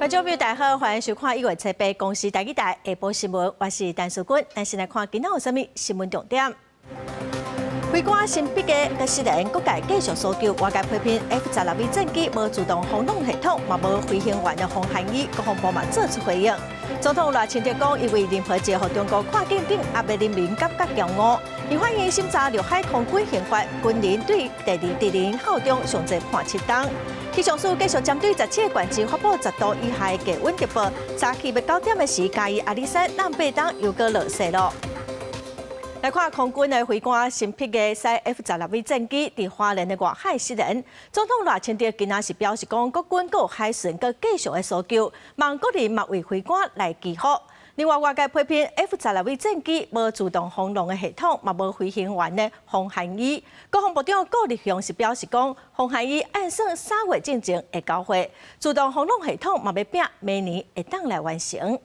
觀眾朋友大家好，歡迎收看1月7日公視台語台下晡新聞，我是陳淑君。咱先來看今仔有啥物新聞重點。飛官新筆嘅嘅失聯，各界繼續搜救，外界批評 F-16V 戰機無自動防狼系統，嘛無飛行員的防寒衣，國防部嘛做出回應。總統賴清德講，伊為任何一個予中國跨境鎮壓的人民感覺驕傲。伊法院審查陸海空軍刑法，軍人對第二敵人效忠上濟判7冬。氣象署繼續針對17個縣市發布10度以下的低溫特報。早起欲9點的時，嘉義阿里山南八東又閣落雪囉。來看空軍的飛官辛筆嘅駛 F-16V 戰機佇花蓮的外海失聯。總統賴清德今仔是表示講，國軍閣有海巡閣繼續的搜救，望國人嘛為飛官來祈福。另外，外界批評 F-16V 戰機無自動防狼的系統，嘛無飛行員的防寒衣。國防部長顧立雄是表示講，防寒衣按算3月進前會交貨，自動防狼系統嘛欲拼明年會當來完成。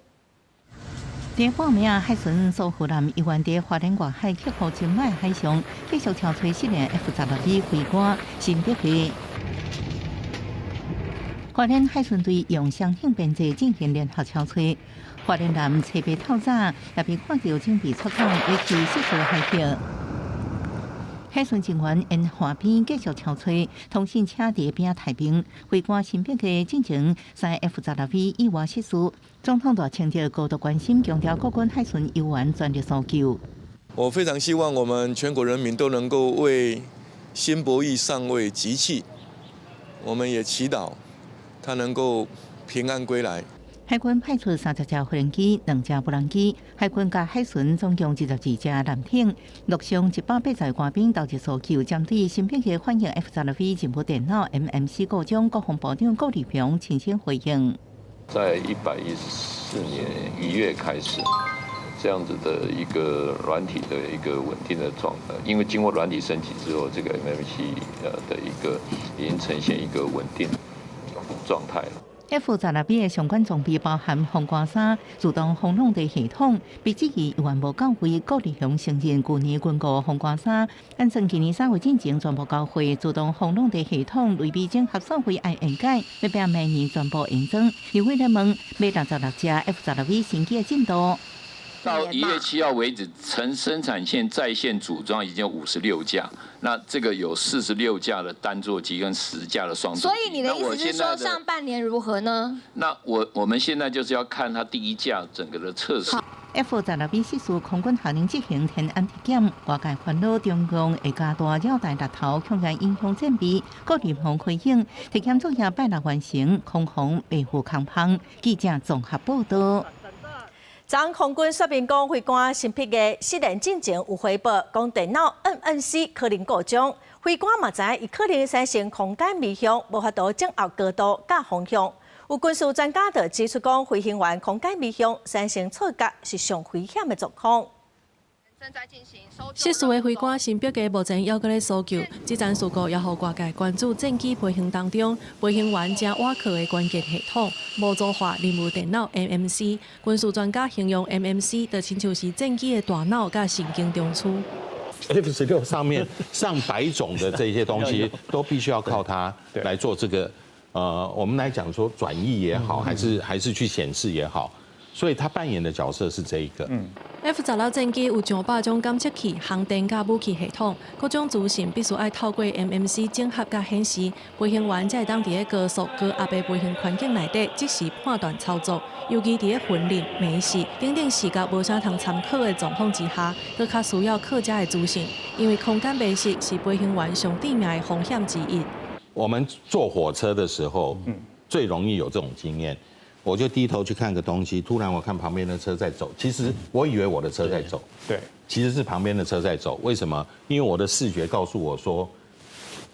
佇半暝啊，海巡署護艦猶原佇花蓮外海克服清邁海象，繼續搜揣失聯 F-16V 飛官辛筆嘅。花蓮海巡隊用雙艇編制進行聯合搜揣，花蓮艦初八透早也被看著準備出港，欲去失事海域。海巡人員沿岸邊繼續搜揣，通信車佇邊仔待命，飛官辛筆嘅進前駛 F-16V 意外失事，總統賴清德高度關心，強調國軍海巡猶原全力搜救。我非常希望我們全國人民都能夠為辛柏義上尉集氣，我們也祈禱他能夠平安歸來。海軍派出30架無人機、2架無人機，海軍佮海巡總共22隻艦艇，陸上180個官兵投入搜救。針對辛筆嘅反映 F-16V 任務電腦 MMC 故障，國防部長顧立雄親身回應。在114年1月開始，這樣子的一個軟體的一個穩定的狀態，因為經過軟體升級之後，這個 MMC 的一個已經呈現一個穩定狀態了。 F-16V 的相關裝備包含防寒衫、自動防狼的系統，被質疑猶原無到位。顧立雄承認，舊年軍購防寒衫，按算今年3月進前全部交貨。自動防狼的系統類比整合數費愛延改，欲拼明年全部安裝。立委咧問，買66架 F-16V 新機的進度。到1月7號為止，成生產線在線組裝已經有56架，那這個有46架的單座機跟10架的雙座機。所以你的意思是說上半年如何呢？那我們現在就是要看它第一架整個的測試。 F-16V 失事，空軍下令執行天安體檢，外界煩惱中共會加大繞台獵頭，恐驚影響戰備。顧立雄回應，體檢作業拜六完成，空防備付空芳。記者綜合報道。昨空軍說明講，飛官辛筆嘅失聯進前有回報，講電腦 MMC 可能故障，飛官嘛知影伊可能產生空間迷向，無法度掌握高度佮方向。有軍事專家就指出講，飛行員空間迷向產生錯覺是上危險的狀況。失事的飛官辛筆嘅目前猶閣咧搜救，這場事故也予外界關注戰機飛行當中，飛行員誠倚靠的關鍵系統模組化任務電腦 MMC。軍事專家形容 MMC 就親像是戰機的大腦佮神經中樞。 F-16上面上百種的這些東西，都必須要靠它來做這個。我們來講說轉譯也好，還是去顯示也好，所以他扮演的角色是這一個。 F-16戰機有上百種感測器、航電佮武器系統，各種資訊必須愛透過 MMC 整合佮顯示，飛行員才會當佇咧高速、高壓的飛行環境內底即時判斷操作。尤其佇咧雲林、美勢等等視覺無啥通參考的狀況之下，閣較需要靠這的資訊，因為空間迷失是飛行員上致命的風險之一。我們坐火車的時候，最容易有這種經驗。我就低頭去看個東西，突然我看旁邊的車在走，其實我以為我的車在走，其實是旁邊的車在走。為什麼？因為我的視覺告訴我說，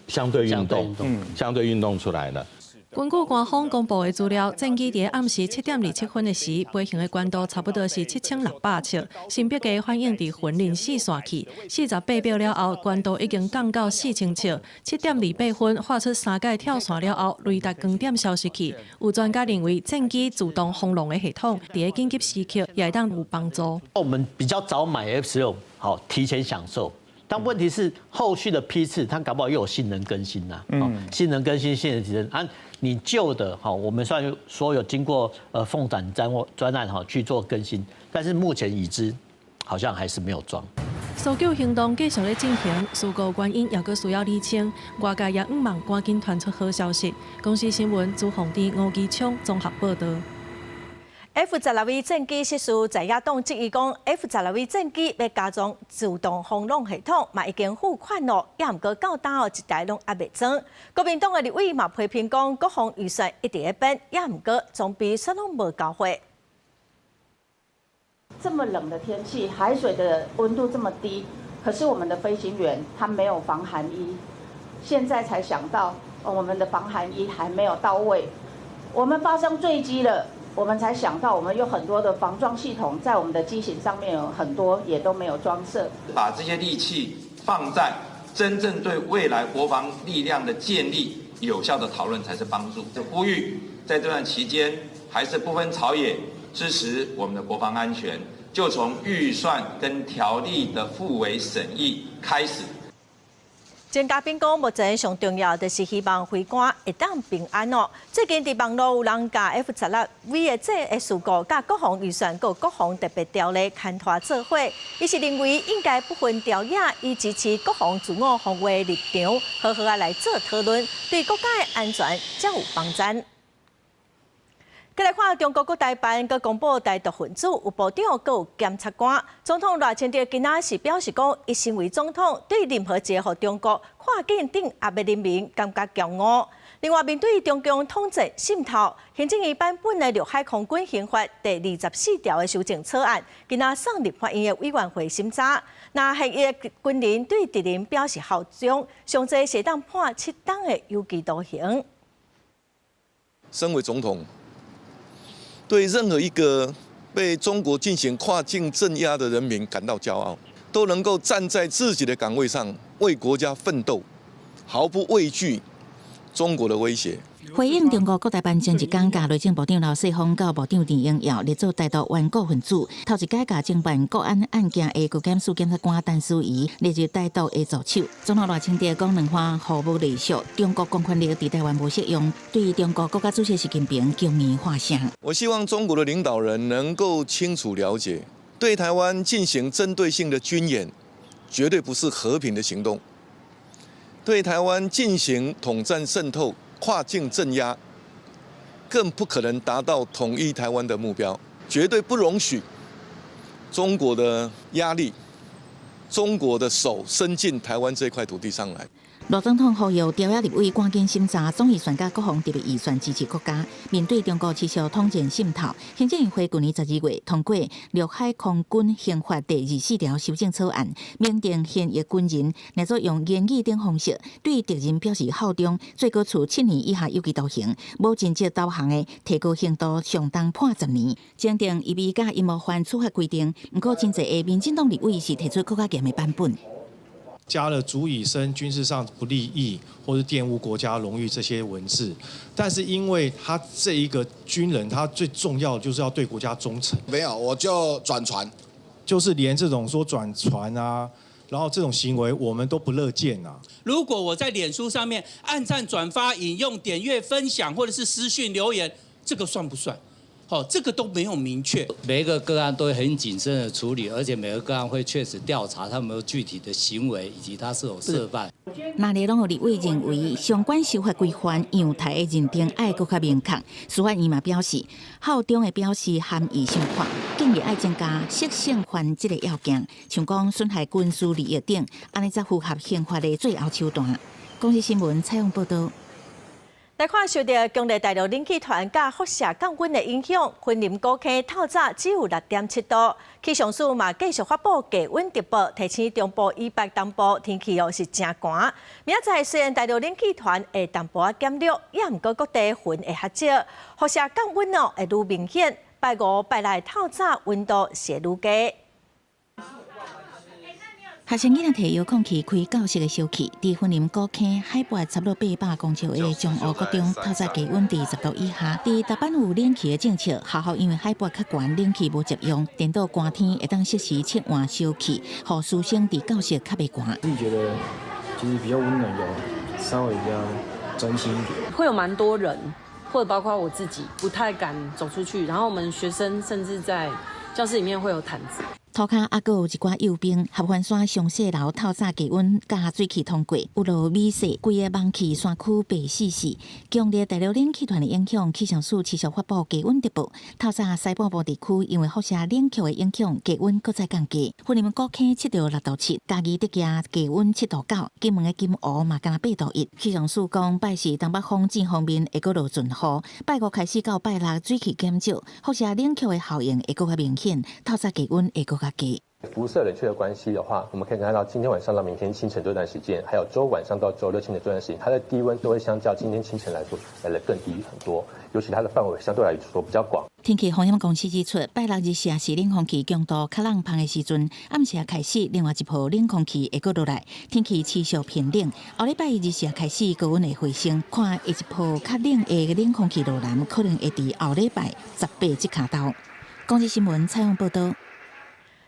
相對運動，相對運動出來了。根據官方公布的資料，戰機佇暗時7點27分的時，飛行的高度差不多是7600尺。辛筆嘅反應佇雲林四線去，48秒了後，高度已經降到4000尺。7點28分發出三擺跳傘了後，雷達光點消失去。有專家認為，戰機自動防狼的系統，佇緊急時刻也會當有幫助。我們比較早買 F-16，好提前享受。但問題是後續的批次，它搞不好又有性能更新呐。性能更新、性能提升啊，你你舊的哈，我們算說有經過鳳展專案哈去做更新，但是目前已知好像還是沒有裝。搜救行動繼續咧進行，事故原因猶閣需要釐清。外界也向望趕緊傳出好消息。公視新聞朱鳳弟、吳基聰綜合報導。 F-16V 戰機失事，在野黨質疑講，F-16V 戰機欲加裝自動防撞系統，嘛已經付款咯，也毋過到今哦一台攏猶未裝。國民黨的立委嘛批評講，國防預算一直咧變，也毋過裝備煞攏無交貨。這麼冷的天氣，海水的溫度這麼低，可是我們的飛行員他沒有防寒衣，現在才想到，我們的防寒衣還沒有到位，我們發生墜機了。我們才想到，我們有很多的防撞系統在我們的機型上面有很多也都沒有裝設。把這些力氣放在真正對未來國防力量的建立有效的討論才是幫助。就呼籲在這段期間，還是不分朝野支持我們的國防安全，就從預算跟條例的附委審議開始。專家賓講，目前上重要就是希望飛官會當平安哦。最近佇網路有人共 F-16V 的這個事故，佮國防預算、佮國防特別條例牽拖做伙，伊是認為應該不分朝野，以支持國防自我防衛立場，好好仔來做討論，對國家的安全才有幫助。過來看中國國台辦閣公布台獨分子有部長，閣有檢察官。總統賴清德今仔是表示講，伊身為總統，對任何一個予中國跨境鎮壓的人民感覺驕傲。另外，面對中共統戰滲透，行政院版本的陸海空軍刑法第24條的修正草案，今仔送立法院的委員會審查。那現役軍人對敵人表示效忠，上濟會當判7冬的有期徒刑。身為總統，對任何一個被中國進行跨境鎮壓的人民感到驕傲，都能夠站在自己的崗位上為國家奮鬥，毫不畏懼中國的威脅。回應中國國台辦前一工共內政部長劉世鋒佮部長陳榮耀列做台獨頑固分子，頭一擺共偵辦國安案件的高檢署檢察官陳淑儀列入台獨的助手。總統賴清德講兩番毫無隸屬，中國公權力佇台灣無適用，對中國國家主席習近平強硬發聲。我希望中國的領導人能夠清楚了解，對台灣進行針對性的軍演，絕對不是和平的行動。對台灣進行統戰滲透、跨境鎮壓，更不可能達到統一台灣的目標，絕對不容許中國的壓力、中國的手伸進台灣這塊土地上來。賴總統呼籲朝野立委趕緊審查總預算佮國防特別預算支持國家。面對中國持續統戰滲透，行政院會舊年12月通過《陸海空軍刑法第24條修正草案》，明定現役軍人若做用言語等方式對敵人表示效忠，最高處7年以下有期徒刑；無盡職投降的，提高刑度上重判10年。增訂預備佮陰謀犯處罰規定，毋過真濟的民進黨立委是提出閣較嚴的版本。加了足以生軍事上不利益或是玷污國家榮譽這些文字，但是因為他這一個軍人，他最重要的就是要對國家忠誠。沒有，我就轉傳，就是連這種說轉傳啊，然後這種行為我們都不樂見啊。如果我在臉書上面按讚、轉發、引用、點閱、分享，或者是私訊留言，這個算不算？好，這個都沒有明確。每一個個案都會很謹慎的處理，而且每個個案會確實調查他有沒有具體的行為，以及他是否涉犯。哪裡攏有立委認為相關修法規範樣態的認定愛閣較明確。司法院嘛表示，效忠的表示含義傷闊，建議愛增加適性犯這個要件，像講損害軍事利益等，按呢才符合刑法的最後手段。公視新聞採訪報導。來看受著強烈大陸冷氣團佮輻射降溫的影響，雲林古坑透早只有6.7度。氣象署嘛繼續發布低溫特報，提醒中部以北東部天氣哦是誠寒。明仔載雖然大陸冷氣團會淡薄仔減弱，也毋過各地雲會較少，輻射降溫哦會愈明顯。拜五、拜六透早溫度是會愈低。學生囡仔提遙控器開教室的小氣，佇雲林古坑海拔差不多800公尺的中湖國中，透早低溫佇10度以下。佇達班有冷氣的政策，學校因為海拔較懸，冷氣無捷用，顛倒寒天會當適時切換小氣，予師生佇教室較袂寒。自己覺得其實比較溫暖，有稍微比較專心一點。會有蠻多人，或者包括我自己，不太敢走出去。然後我們學生甚至在教室裡面會有毯子。塗跤猶閣有一寡幼冰，合歡山上細樓透早氣溫佮水汽通過，有落米雪，規个網去山區白死死。強烈對流冷氣團的影響，氣象署持續發布低溫特報。透早西半部地區因為輻射冷卻的影響，低溫閣再降低。雲林古坑7.6度7，嘉義竹崎低溫7度9，金門的金湖嘛干焦8度1。氣象署講，拜四東北風進鋒面會閣落陣雨，拜五開始到拜六水汽減少，輻射冷卻的效應會閣較明顯，透早低溫會閣較低。輻射冷卻的關係的話，我們可以看到今天晚上到明天清晨這段時間，還有週晚上到週六清晨這段時間，它的低溫都會相較今天清晨來說來得更低很多，尤其它的範圍相對來說比較廣。天氣風險公司指出，拜六日時是冷空氣強度較冷芳的時陣，暗時開始另外一波冷空氣會閣落來，天氣持續偏冷。後禮拜一日時開始高溫會回升，看下一波較冷的冷空氣落南，可能會佇後禮拜18這跤頭。公視新聞採訪報導。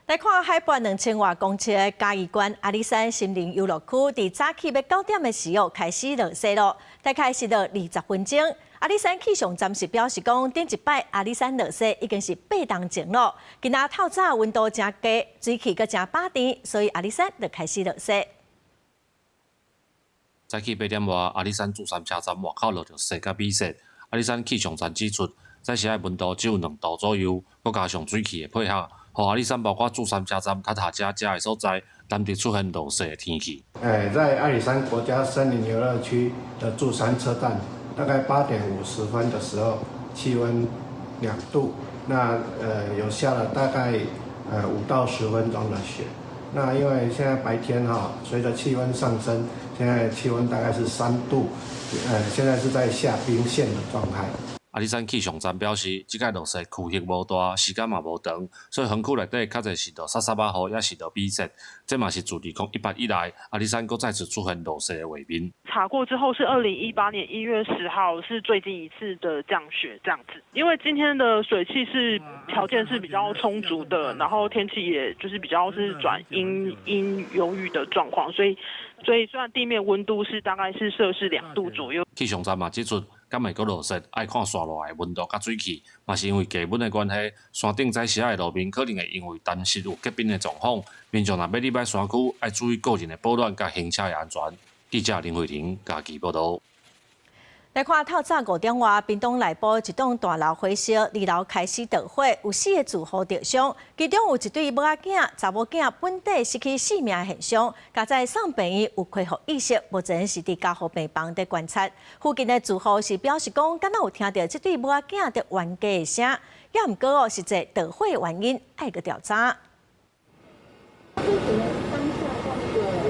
來看海拔2000外公尺的嘉義縣阿里山森林遊樂區，佇早起欲9點的時候開始落雪囉，大概是落20分鐘。阿里山氣象站是表示講，頂一擺阿里山落雪已經是8冬前囉。今仔透早溫度誠低，水汽閣誠飽甜，所以阿里山就開始落雪。早起8點外，阿里山祝山車站外口落著雪佮米雪。阿里山氣象站指出，早時的溫度只有2度左右，閣加上水汽的配合，予阿里山包括祝山車站、塔塔遮遮的所在，難得出現落雪的天氣。在阿里山國家森林遊樂區的祝山車站，大概8點50分的時候，氣溫2度，那有下了大概5到10分鐘的雪。那因為現在白天哈，隨着氣溫上升，現在氣溫大概是3度，現在是在下冰線的狀態。阿里山氣象站表示，這擺落雪區域無大，時間嘛無長，所以園區內底較濟是落沙沙仔雨，抑是落米雪。這嘛是自2018以來，阿里山閣再次出現落雪的畫面。查過之後是2018年1月10號，是最近一次的降雪這樣子。因為今天的水汽是條件是比較充足的，然後天氣也就是比較是轉陰陰有雨的狀況，所以雖然地面溫度是大概是攝氏2度左右。氣象站嘛指出，敢會閣落雪，愛看紲落來的溫度佮水汽，嘛是因為低溫的關係，山頂早時仔的路面可能會因為澹濕有結冰的狀況。民眾若欲入來山區，愛注意個人的保暖佮行車的安全。記者林慧婷嘉義報導。來看透早5點外，屏東內埔一棟大樓火燒，二樓開始著火，有4個住戶著傷，其中有一對母仔囝、查某囝本底失去性命的現象，佳哉送病院有恢復意識，目前是佇加護病房佇觀察。附近的住戶是表示講，敢若有聽著這對母仔囝佇冤家的聲，也毋過哦，實際著火的原因愛閣調查。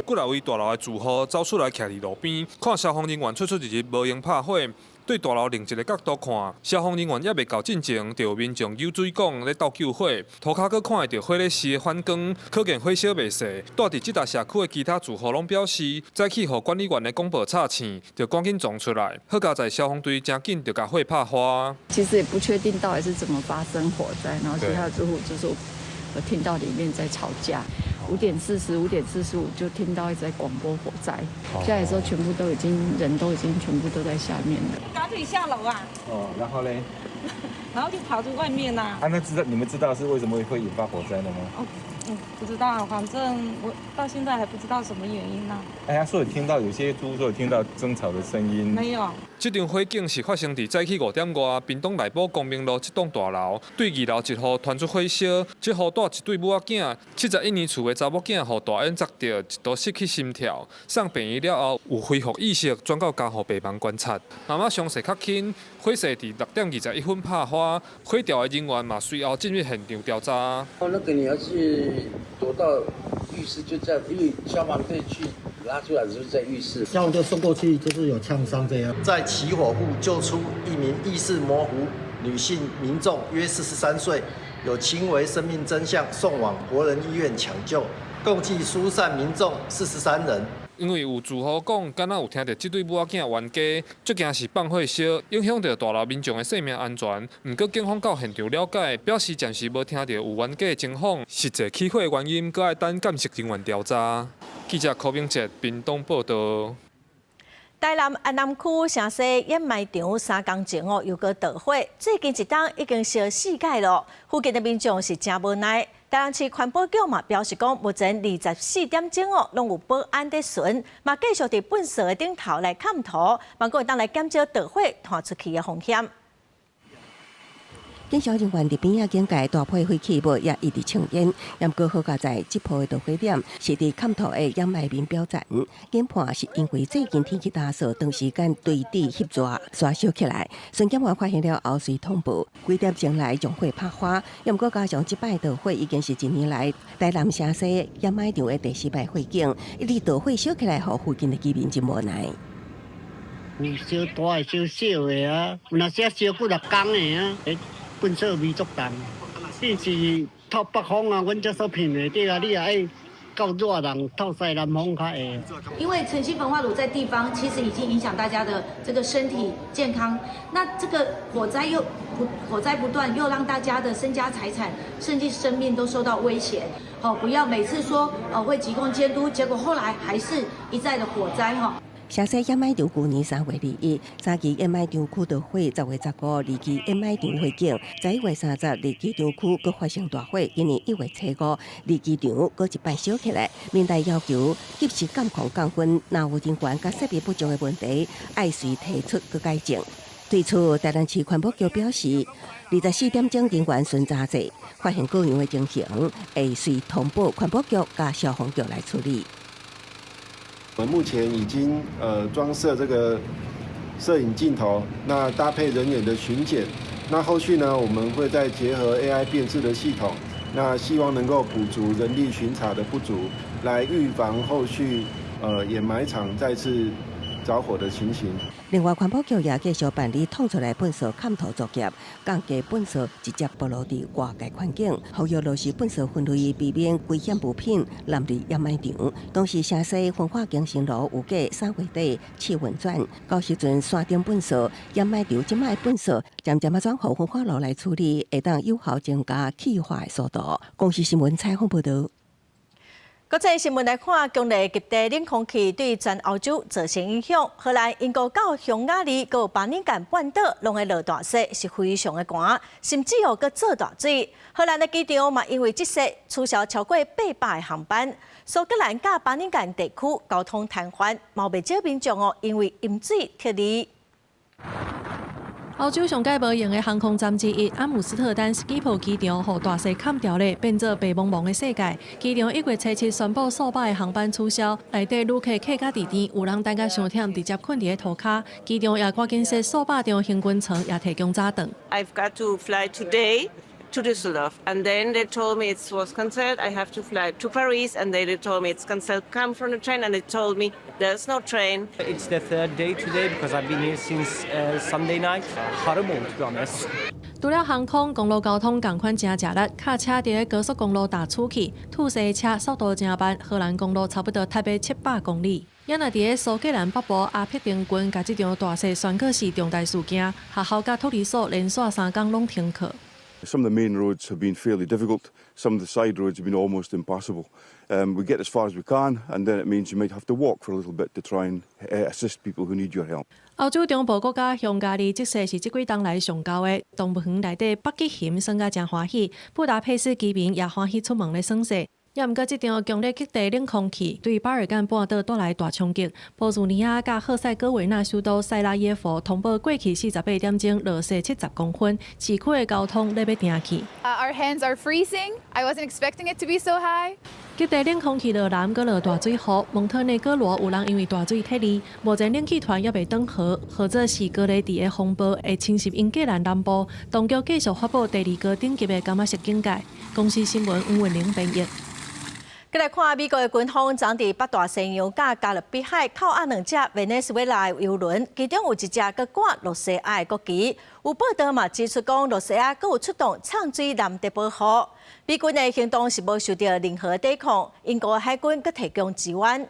幾若位大樓的住戶走出來，徛佇路邊，看消防人員出出入入，無閒拍火。對大樓另一个角度看，消防人員猶未到進前，就有民眾搝水管咧鬥救火。塗跤閣看會著火咧燒的反光，可見火燒袂細。住佇這搭社區的其他住戶攏表示，早起予管理員的廣播吵醒，就趕緊傱出來。好佳哉消防隊誠緊就共火拍花。其實也不確定到底是怎麼發生火災，然後其他的住戶就說我聽到裡面在吵架。5點40、5點45就聽到一直在廣播火災，下來的時候全部都已經人都已經全部都在下面了。趕緊下樓啊！哦，然後嘞？然後就跑出外面啦。啊，那知道你們知道是為什麼會引發火災的嗎？哦，不知道，反正我到現在還不知道什麼原因呢。哎呀，說有聽到有些住戶說有聽到爭吵的聲音。沒有。這場火警是發生佇早起5點外，屏東內埔光明路這棟大樓，對二樓一戶傳出火燒，這戶住一對母仔囝，71年厝的查某囝予大煙砸著，一度失去心跳，送病院了後有恢復意識，轉到加護病房觀察。媽媽傷勢較輕，火勢佇6點21分拍花，火調的人員嘛隨後進入現場調查。哦，那個你要是躲到浴室就在，因為消防隊去拉出來的時候在浴室。消防隊送過去就是有嗆傷這樣。在起火戶救出一名意識模糊女性民眾，約43歲，有輕微生命徵象，送往國人醫院搶救，共計疏散民眾43人。因為有住戶講，敢若有聽著這對母仔囝冤家，足驚是放火燒，影響著大樓民眾的生命安全。毋過警方到現場了解，表示暫時無聽著有冤家的情況，實際起火的原因，閣愛等鑑識人員調查。記者柯明哲屏東報導。台台南安南區城西掩埋場3工前哦，又閣著火，最近一冬已經燒四擺咯。附近的民眾是誠無奈。台南市環保局嘛表示講，目前24點鐘哦，攏有保安佇巡，嘛繼續佇糞埽的頂頭來崁塗，嘛閣會當來減少著火傳出去的風險。警消人員佇邊仔警戒，大批廢棄物也一直衝煙。毋過好佳哉，這波的導火點是佇崁塗的掩埋面表層。研判是因為最近天氣乾燥，長時間堆佇翕熱，煞燒起來。巡檢員發現了後，隨通報，幾點鐘來將火拍花。毋過加上這擺著火已經是近年來台南城西掩埋場的第四擺火警，一直著火燒起來，予附近的居民真無奈。有燒大的，燒小的啊，有若時燒幾若工的啊。糞埽味足重，你是透北風啊，阮這所聞袂著啊，你也愛到熱人透西南風較會。因為層析焚化爐在地方其實已經影響大家的這個身體健康，那這個火災又不火災不斷，又讓大家的身家財產甚至生命都受到威脅。好，不要每次說會疾控監督，結果後來還是一再的火災哈。城西掩埋場舊年3月21，三期掩埋場區著火，10月15，二期掩埋場火警，11月30，二期場區閣發生大火，今年1月初5，二期場閣一擺燒起來。民代要求及時監控降溫，若有人員佮設備不足的問題，愛隨提出閣改進。對此，台南市環保局表示，24點鐘人員巡查制，發現各樣的情形，會隨通報環保局佮消防局來處理。我們目前已經裝設這個攝影鏡頭，那搭配人員的巡檢，那後續呢，我們會再結合 AI 辨識的系統，那希望能夠補足人力巡查的不足，來預防後續掩埋場再次著火的情形。另外，環保局也繼續辦理淌出來糞埽崁塗作業，降低糞埽直接暴露佇外界環境，呼籲落實糞埽分類，避免危險物品濫入掩埋場。同時，城西焚化更新爐有計3月底試運轉，到時陣山頂糞埽掩埋場這擺糞埽，漸漸仔轉予焚化爐來處理，會當有效增加氣化的速度。公視新聞採訪報導。國際新聞來看，強烈極地冷空氣對全歐洲造成影響。荷蘭、英國到匈牙利、閣有巴爾幹半島，攏會落大雪，是非常的寒，甚至哦閣做大水。荷蘭的機場嘛，因為這雪取消超過800個航班。蘇格蘭佮巴爾幹地區交通癱瘓，嘛袂少民眾哦，因為淹水撤離。歐洲上蓋無閒的航空站之一，阿姆斯特丹斯基普機場，予大雪崁牢咧，變做白茫茫的世界。機場1月初7宣布數百个航班取消，內底旅客客甲佇甜，有人等甲傷忝，直接睏佇咧塗跤。機場也趕緊設數百張行軍床，也提供早頓。 I've got to fly today to Düsseldorf, and then they told me it was cancelled. I have to fly to Paris, and they told me it's cancelled. Come from the train, and they told me there's no train. It's the third day today because I've been here since Sunday night. Horrible, to be honest. 除了航空、公路交通仝款誠食力，卡車佇咧高速公路踏出去，吐瀉車速度誠慢，荷蘭公路差不多塞欲700公里。也若佇咧蘇格蘭北部阿帕丁郡，共這場大雪宣告是重大事件，學校佮托兒所連續3工攏停課。 Some of the main roads have been fairly difficult. Some of the side roads have been almost impassable. We get as far as we can, and then it means you might have to walk for a little bit to try and assist people who need your help. 歐洲中部國家匈牙利，這雪是這幾冬來上厚的。動物園內底北極熊耍甲誠歡喜，布達佩斯居民也歡喜出門咧耍雪。也毋過，這場強烈極地冷空氣對巴爾幹半島帶來大衝擊。波斯尼亞佮赫塞哥維納首都塞拉耶夫通報過去48點鐘落雪70公分，市區的交通咧欲停去。 Our hands are freezing. I wasn't expecting it to be so high. 極地冷空氣落南，閣落大水雨，蒙特內哥羅有人因為大水撤離，目前冷氣團猶未轉和，或者是高麗佇的風暴會侵襲英格蘭南部，當局繼續發布第二高等級的柑仔色警戒。公視新聞黃文玲編譯。閣來看美國的軍方，昨佇北大西洋佮加勒比海扣押兩隻委內瑞拉的油輪，其中有一隻閣掛露西亞的國旗。有報道嘛指出講，露西亞閣有出動藏水藍的保護。美軍的行動是無受著任何抵抗，英國海軍閣提供支援。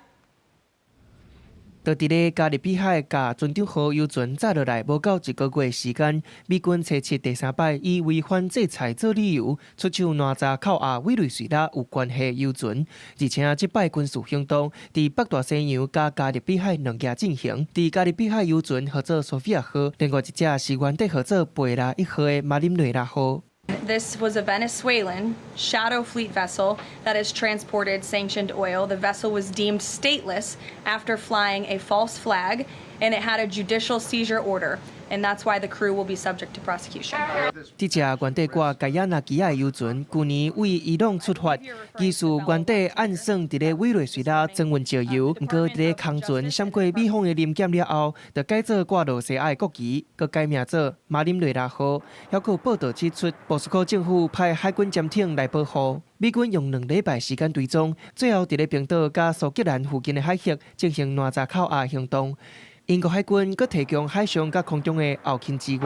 就佇咧加勒比海共船長號油船載落來，無夠一個月時間，美軍初七第三擺以違反制裁做理由，出手攔查扣押委內瑞拉有關係油船，而且這擺軍事行動佇北大西洋佮加勒比海兩岸進行。佇加勒比海油船號做索菲亞號，另外一隻是原底號做貝拉一號的馬林內拉號。 This was a Venezuelan shadow fleet vessel that has transported sanctioned oil. The vessel was deemed stateless after flying a false flag, and it had a judicial seizure order, and that's why the crew will be subject to prosecution. 這隻原底掛蓋亞那旗仔的油船，舊年對伊朗出發，疑似原底按算佇咧委內瑞拉裝運石油，毋過佇咧空船閃過美方的臨檢了後，就改做掛露西亞的國旗，閣改名做馬林內拉號。還閣有報道指出，莫斯科政府派海軍潛艇來保護。美軍用2禮拜時間追蹤，最後佇咧冰島佮蘇格蘭附近的海域進行攔查扣押行動。英國海軍閣提供海上佮空中的後勤支援。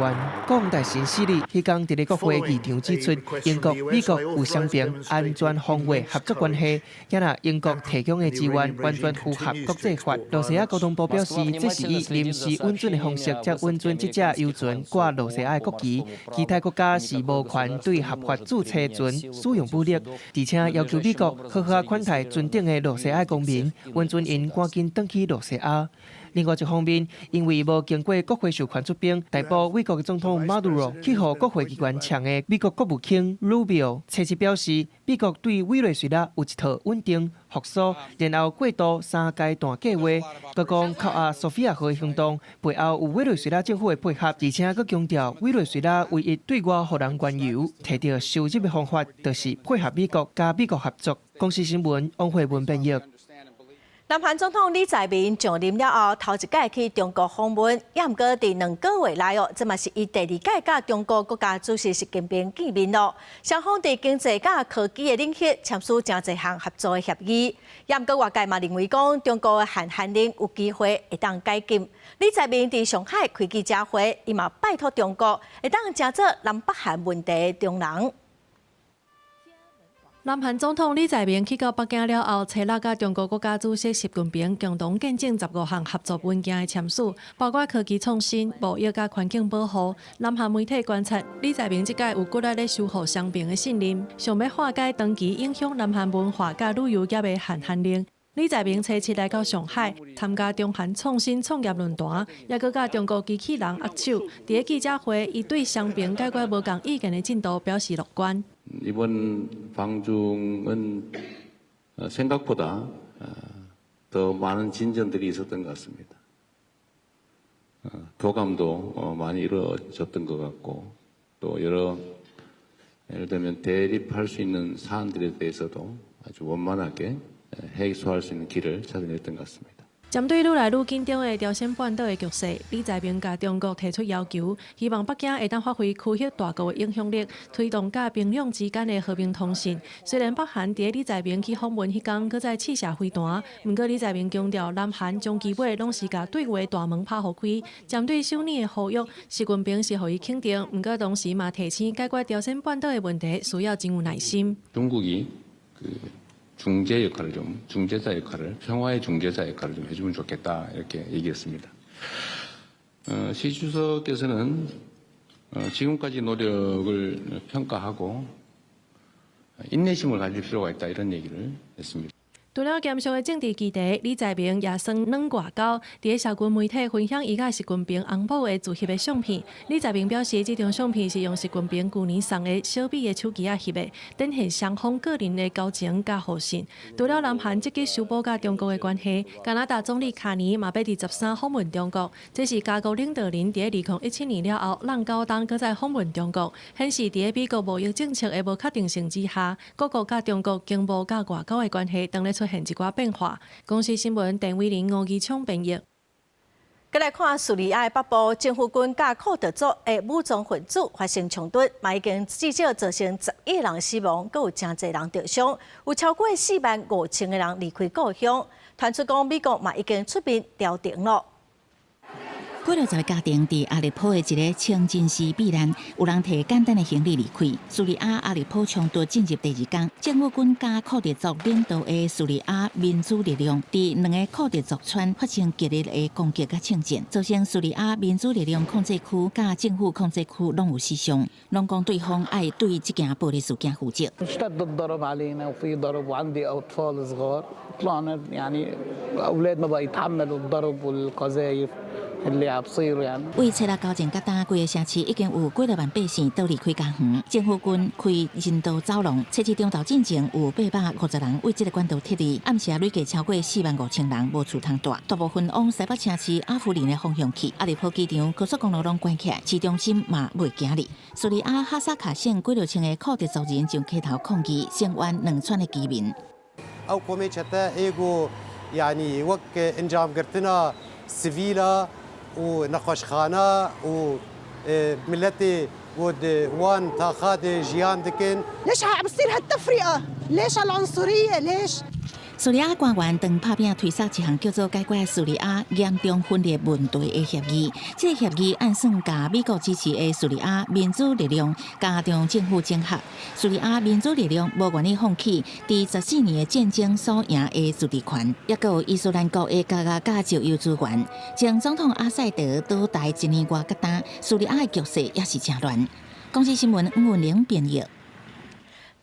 國防大臣史利彼工佇咧國會議場指出，英國、美國有雙邊安全防衛合作關係，也若英國提供的支援完全符合國際法。露西亞國防部表示，這是以臨時允准的方式，才允准這隻油船掛露西亞的國旗。其他國家是無權對合法註冊船使用武力，而且要求美國好好款待船頂的露西亞公民，允准𪜶趕緊轉去露西亞。另外一方面，因為無經過國會授權出兵逮捕美國的總統馬杜羅，去予國會議員嗆的美國國務卿魯比奧，初七表示，美國對委內瑞拉有一套穩定、復甦，然後過渡三階段計劃。閣講扣押索菲亞號的行動背後有委內瑞拉政府的配合，而且閣強調委內瑞拉唯一對外予人原油提著收入的方法，就是配合美國佮美國合作。公視新聞王慧文編譯。南韓總統李在明上任了後，頭一擺去中國訪問，也毋過佇2個月內哦，這嘛是伊第二擺佮中國國家主席習近平見面囉。雙方佇經濟佮科技的領域簽署誠濟項合作的協議，也毋過外界嘛認為講，中國的限韓令有機會會當解禁。李在明佇上海開記者會，伊嘛拜託中國會當成做南北韓問題的中人。南韓總統李在明去到北京了後，初六佮中國國家主席習近平共同見證15項合作文件的簽署，包括科技創新、貿易佮環境保護。南韓媒體觀察，李在明這擺有骨力咧修復雙邊的信任，想欲化解長期影響南韓文化佮旅遊業的限韓令。李在明初七來到上海參加中韓創新創業論壇，也閣佮中國機器人握手。佇咧記者會，伊對雙邊解決無仝意見的進度表示樂觀。 이번 방중은 생각보다 더 많은 진전들이 있었던 것 같습니다. 교감도 많이 이루어졌던 것 같고 또 여러 예를 들면 대립할 수 있는 사안들에 대해서도 아주 원만하게 해소할 수 있는 길을 찾아냈던 것 같습니다. 針對愈來愈緊張的朝鮮半島的局勢，李在明共中國提出要求，希望北京會當發揮區域大國的影響力，推動佮平壤之間的和平通信。雖然北韓佇李在明去訪問彼工，閣再試射飛彈，毋過李在明強調，南韓長期尾攏是共對話大門拍予開。針對首爾的呼籲，習近平是予伊肯定，毋過同時嘛提醒解決朝鮮半島的問題需要真有耐心。 중국이 중재 역할을 좀 중재자 역할을 평화의 중재자 역할을 좀 해주면 좋겠다 이렇게 얘기했습니다. 시 주석께서는 지금까지 노력을 평가하고 인내심을 가질 필요가 있다 이런 얘기를 했습니다. 除了嚴肅的政治議題，李在明也耍軟外交，佇社群媒體分享伊佮習近平翁某的自翕的相片。李在明表示，這張相片是用習近平舊年送的小米的手機仔翕的，展現雙方個人的交情佮互信。除了南韓積極修補佮中國的關係，加拿大總理卡尼嘛欲佇13訪問中國，這是加國領導人佇2017年了後，挵9冬閣再訪問中國，顯示佇美國貿易政策的無確定性之下，各國佮中國經貿佮外交的關係當咧出現一寡變化。公視新聞鄧偉玲、吳義聰編譯。閣來看敘利亞的北部，政府軍佮庫德族的武裝分子發生衝突，嘛已經至少造成11人死亡，閣有誠濟人著傷，有超過4萬5千個人離開故鄉。傳出講美國嘛已經出面調停囉。幾落十个家庭佇阿勒頗的一个清真寺避難，有人提簡單的行李離開。敘利亞阿勒頗衝突進入第二工，政府軍佮庫德族領導的敘利亞民主力量佇兩个庫德族村發生激烈的攻擊佮槍戰，造成敘利亞民主力量控制區佮政府控制區攏有死傷，攏講對方愛對這件暴力事件負責。 اشتد الضرب علينا وفي ضرب وعندي اطفال صغار طلعنا يعني اولاد ما بقى يتحملوا الضرب والقذايف اللي عم بصير يعني。為七六交戰到今，規个城市已經有幾若萬百姓逃離開家園。政府軍開人道走廊，初二中晝進前有850人為這个管道撤離，暗時累計超過4萬5千人無厝通蹛。大部分往西北城市阿夫林的方向去。阿勒頗機場高速公路攏關起來，市中心嘛袂行入。敘利亞哈薩卡省幾落千个庫德族人上街頭抗議，聲援兩村的居民。 Ew komê çete ê ku yanî wek encamgirtina sivîla û nexweşxana û miletê ku di wan taxa de jiyan dikin. ليش عم بتصير هالتفرقة؟ ليش هالعنصرية؟ ليش؟ 敘利亞官員當拍拚推捒一項叫做解決敘利亞嚴重分裂問題的協議。這个協議按算共美國支持的敘利亞民主力量佮中政府整合。敘利亞民主力量無願意放棄佇14年的戰爭所贏的自治權，抑閣有伊斯蘭國的加壓佮石油資源。前總統阿薩德倒台一年外到今，敘利亞的局勢也是誠亂。公視新聞吳文玲編譯。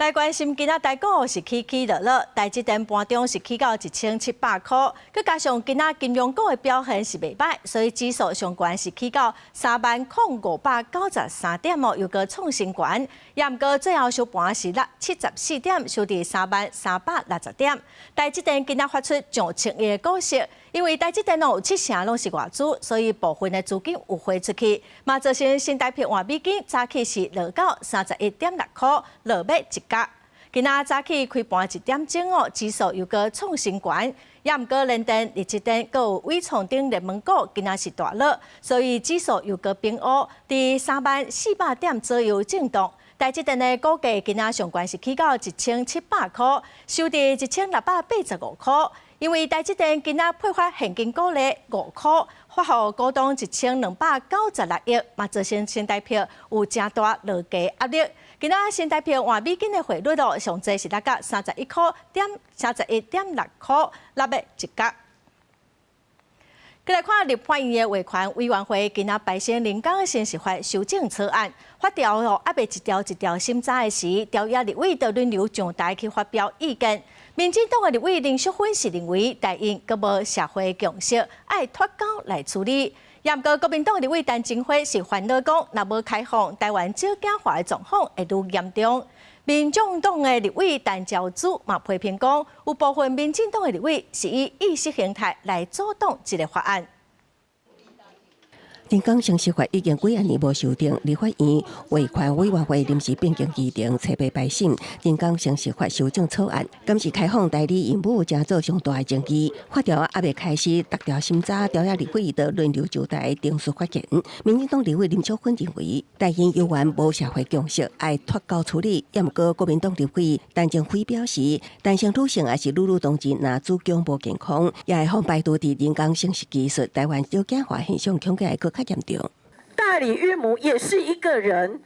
來關心今仔台股是起起落落，台積電盤中是起到1700箍，閣加上今仔金融股的表現是袂䆀，所以指數上懸是起到30,593點哦，又閣創新懸。也毋過最後收盤是落74點，收佇30,360點。台積電今仔發出上千億的股息，因為台積電有七成攏是外資，所以部分的資金有匯出去，嘛造成新台幣換美金早起是落到31.6箍，落欲一角。今仔早起開盤一點鐘哦，指數又閣創新懸，也毋過聯電、力積電、閣有緯創等熱門股，今仔是大落，所以指數又閣平烏，佇30,400點左右震盪。台積電的股價今仔上懸是起到1700箍，收佇1685箍。因為台積電今仔配發現金股利5箍，發予股東1296億，嘛造成新台幣有誠大落價壓力。今仔新台幣換美金的匯率咯，上濟是達到31.6箍，落欲一角。過來看立法院的衛權委員會今仔排審人工生殖法修正草案，法條哦，猶未一條一條審查的時，朝野立委就輪流上台去發表意見。民進黨的立委林淑芬是認為，代孕閣無社會共識，愛脫鈎來處理。也毋過國民黨立委陳澄輝是煩惱講，若無開放，台灣少子化的狀況會愈嚴重。民眾黨的立委陳昭姿嘛批評講，有部分民進黨的立委是以意識形態來阻擋這个法案。人工生殖法已經幾仔年無修訂，立法院衛權委員會臨時變更議程，初八排審人工生殖法修正草案，敢是開放代理孕母，成做上大的爭議。法條猶未開始逐條審查，朝野立委就輪流上台陳述發言。民進黨立委林淑芬認為，代孕猶原無社會共識，愛脫鈎處理。也毋過國民黨立委陳澄輝表示，單身女性抑是女女同志，若子宮無健康，也會予排除佇人工生殖技術，台灣少子化現象恐驚會閣較嚴重。代理孕母也是一個人，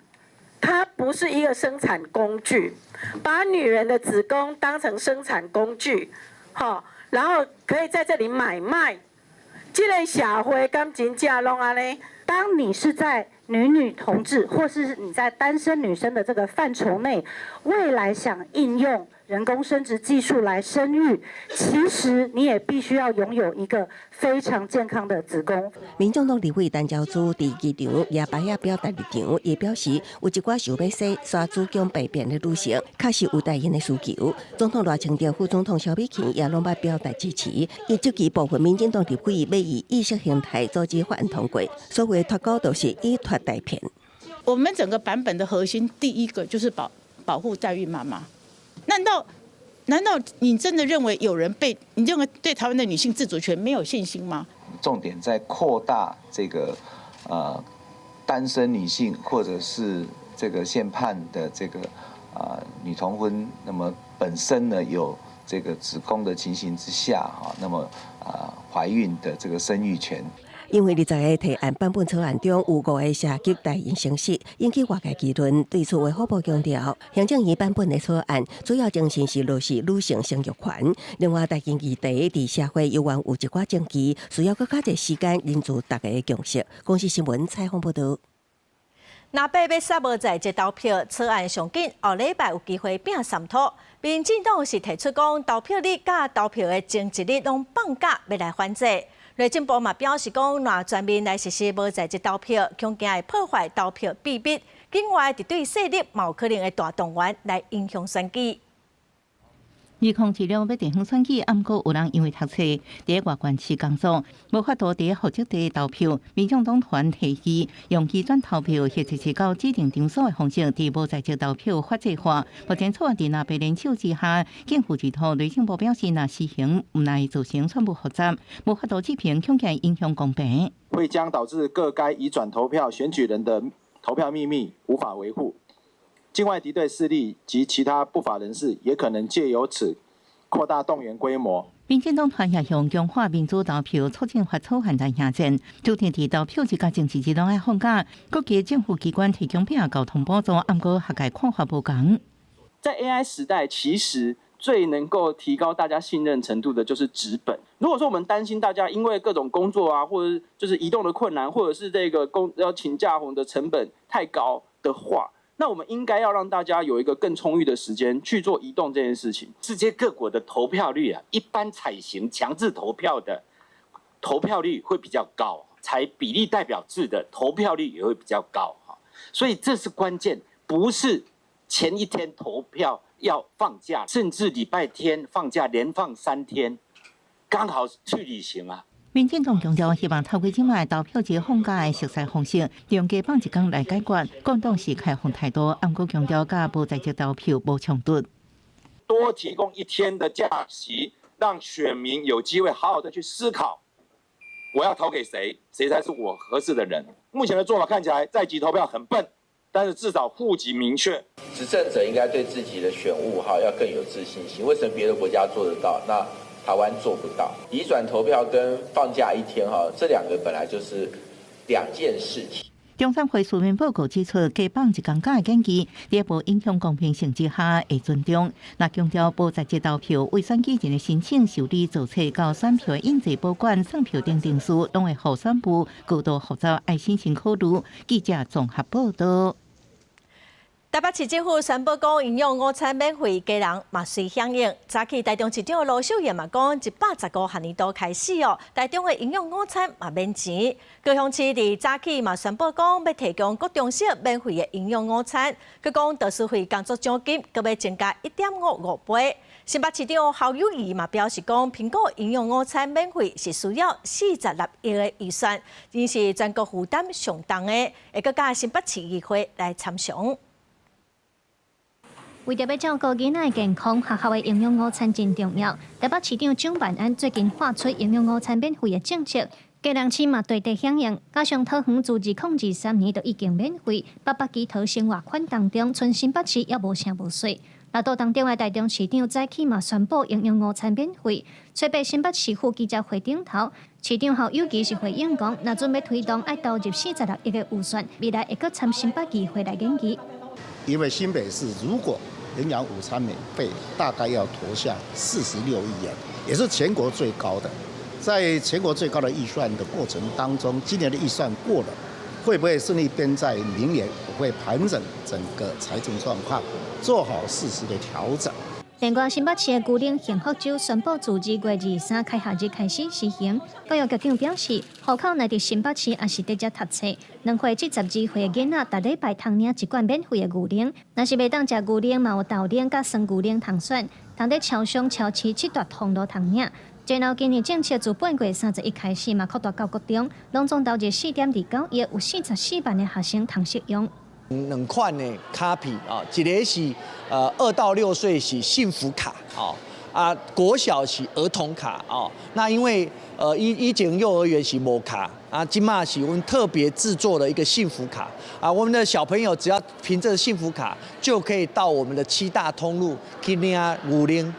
她不是一個生產工具，把女人的子宮當成生產工具，好，然後可以在這裡買賣。這個社會敢真正攏按呢？當你是在女女同志，或是你在單身女生的這個範疇內，未來想應用人工生殖技術來生育，其實你也必須要擁有一個非常健康的子宮。民眾黨立委陳昭姿佇議場也擺下表達立場，伊表示有一寡想欲生煞子宮病變的女性，確實有代孕的需求。總統賴清德、副總統蕭美琴也攏捌表達支持。伊質疑部分民進黨立委欲以意識形態阻止法案通過，所謂脫鈎就是以脫代騙。我們整個版本的核心，第一個就是保護代孕媽媽。難道你真的認為有人被你認為對台灣的女性自主權沒有信心嗎？重點在擴大這個單身女性或者是這個憲判的這個女同婚，那麼本身呢有這個子宮的情形之下哈，那麼懷孕的這個生育權。因為20個提案版本草案中有五個涉及代孕程式，引起外界議論。對此，衛福部強調，行政院版本的草案主要精神是落實女性生育權。另外，代孕議題佇社會猶原有一寡爭議，需要閣較濟時間凝聚大家的共識。公視新聞採訪報導。若欲欲殺無在籍投票草案上緊，後禮拜有機會變三拖。民進黨是提出講，投票日佮投票的前一日攏放假，欲來反制。內政部嘛表示講，若全面來實施無在籍投票，恐驚會破壞投票秘密。境外敵對勢力嘛有可能會大動員來影響選舉。2026欲地方選舉，毋過有人因為讀冊，佇外縣市工作，無法度佇戶籍地投票。民眾黨團提議用移轉投票，或者是到指定場所的方式，佇無在籍投票法制化。目前草案佇藍白聯手之下，政府意圖內政部表示，若實行，毋但會造成選務複雜，無法度執行，恐驚影響公平，會將導致各該移轉投票選舉人的投票秘密無法維護。境外敵對勢力及其他不法人士也可能借由此擴大動員規模。民進黨團也向強化民主投票促進法草案來迎戰，主張佇投票日佮前一日攏愛放假，各級政府機關提供票交通補助，毋過學界看法無仝。在 AI 時代，其實最能夠提高大家信任程度的就是紙本。如果說我們擔心大家因為各種工作啊，或者就是移動的困難，或者是這個工要請假紅的成本太高的話，那我們應該要讓大家有一個更充裕的時間去做移動這件事情。世界各國的投票率啊，一般採行強制投票的投票率會比較高，採比例代表制的投票率也會比較高。所以這是關鍵，不是前一天投票要放假，甚至禮拜天放假連放3天，剛好去旅行啊。民進黨強調，希望透過這擺投票日放假的熟似方式，用加放一工來解決。共黨是開放態度，毋過強調佮無在籍投票無衝突。多提供一天的假期，讓選民有機會好好的去思考，我要投給誰，誰才是我合適的人。目前的做法看起來在籍投票很笨，但是至少戶籍明確。執政者應該對自己的選務哈要更有自信心。為什麼別的國家做得到？那台灣做不到？移轉投票跟放假一天哈，這兩個本來就是兩件事情。中選會書面報告指出，加放一工假的建議，佇無影響公平性之下會尊重。若強調無在籍投票，為選舉人的申請、受理、造冊到選票印製、保管、算票等程序，攏會予選務高度複雜，愛審慎考慮。記者綜合報道。台北市政府宣布講，營養午餐免費，家人嘛隨響應。早起台中市長盧秀燕嘛講，115學年度開始哦，台中的營養午餐嘛免錢。高雄市佇早起嘛宣布講，欲提供國中小免費的營養午餐。閣講導師費工作獎金，閣欲增加1.55倍。新北市長侯友宜嘛表示講，評估營養午餐免費是需要46億的預算，𪜶是全國負擔上重的，會閣佮新北市議會來參詳。為著欲照顧囡仔的健康，學校的營養午餐真重要。台北市長蔣萬安最近發出營養午餐免費的政策，基隆市嘛大力響應，加上桃園自2023年就已經免費，北北基桃生活圈當中，賰新北市猶無聲無息。納豆當中的台中市長早起嘛宣布營養午餐免費，初八新北市府記者會頂頭，市長侯友宜是回應講，若準備推動愛投入46億的預算，未來會閣參新北議會來研議。因為新北市如果營養午餐免費，大概要投下46億元，也是全國最高的。在全國最高的預算的過程當中，今年的預算過了，會不會順利編在明年？我會盤整整個財政狀況，做好適時的調整。另外，新北市的牛奶幸福粥宣布自2月23開學日開始實行。教育局長表示，戶口若佇新北市抑是佇遮讀冊，2歲至12歲的囡仔，逐禮拜通領一罐免費的牛奶。若是袂當食牛奶，嘛有豆奶佮酸牛奶通選，通佇超商、超市七大通路通領。然後今年政策自八月31開始嘛擴大到國中，攏總投入4.29億，有44萬的學生通適用。兩款的卡片啊，一个是2到6歲是幸福卡哦，啊國小是兒童卡哦。那因為以前幼兒園是無卡啊，這馬是阮特別製作了一個幸福卡啊，我們的小朋友只要憑這個幸福卡，就可以到我們的七大通路去領牛奶。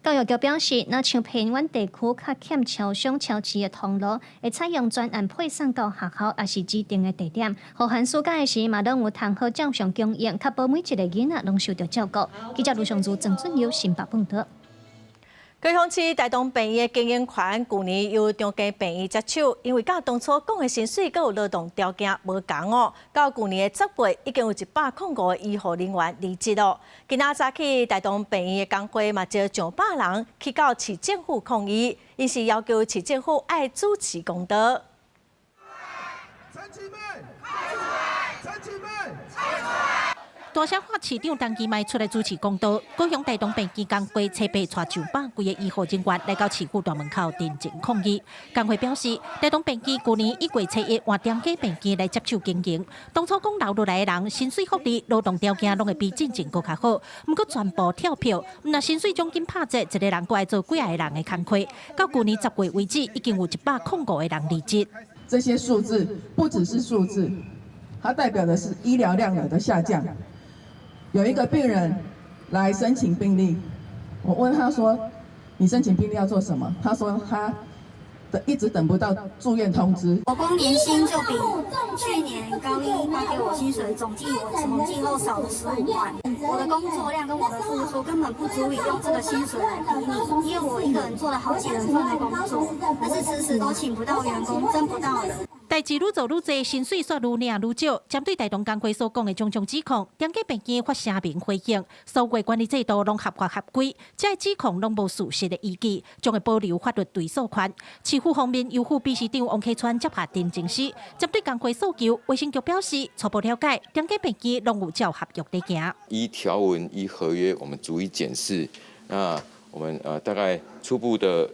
教育局表示，若像偏遠地區較欠超商、超市的通路，會採用專案配送到學校，抑是指定的地點。予寒暑假的時，嘛攏有通好照常供應，確保每一个囡仔攏受著照顧。記者盧尚如、鄭俊友新北報導。高雄市大同病院的經營權，舊年由長庚病院接手，因為佮當初講的薪水閣有勞動條件無仝哦。到舊年的10月，已經有105個醫護人員離職咯。今仔早起，大同病院的工會嘛召上百人去到市政府抗議，𪜶是要求市政府愛主持公道。陳其邁，陳其邁，大聲喊市長陳其邁出來主持公道，高雄大同病院工會初八帶上百幾个醫護人員來到市府大門口陳情抗議。工會表示，大同病院舊年1月7日換長庚病院來接手經營，當初講留落來的人薪水福利、勞動條件攏會比進前閣較好，毋過全部跳票，毋但薪水獎金拍折，一个人閣愛做幾仔个人的工課。到舊年10月為止，已經有105個人離職。這些數字不只是數字，它代表的是醫療量能的下降。有一個病人來申請病歷，我問他說：“你申請病歷要做什麼？”他說他一直等不到住院通知。我光年薪就比去年高一發給我薪水總計，我統計後少了15萬。我的工作量跟我的付出根本不足以用這個薪水來比擬，因為我一個人做了好幾人份的工作，但是遲遲都請不到員工，徵不到人。代誌愈做愈濟，薪水卻愈領愈少。針對大同工會所講的種種指控，長庚病院發聲明回應，所有管理制度攏合法合規，這个指控攏無事實的依據，將會保留法律追訴權。市府方面，由副秘書長王啟川接下陳情書，針對工會訴求，衛生局表示初步了解，長庚病院攏有照合約佇行。依條文依合約，我們逐一檢視。那我們大概初步的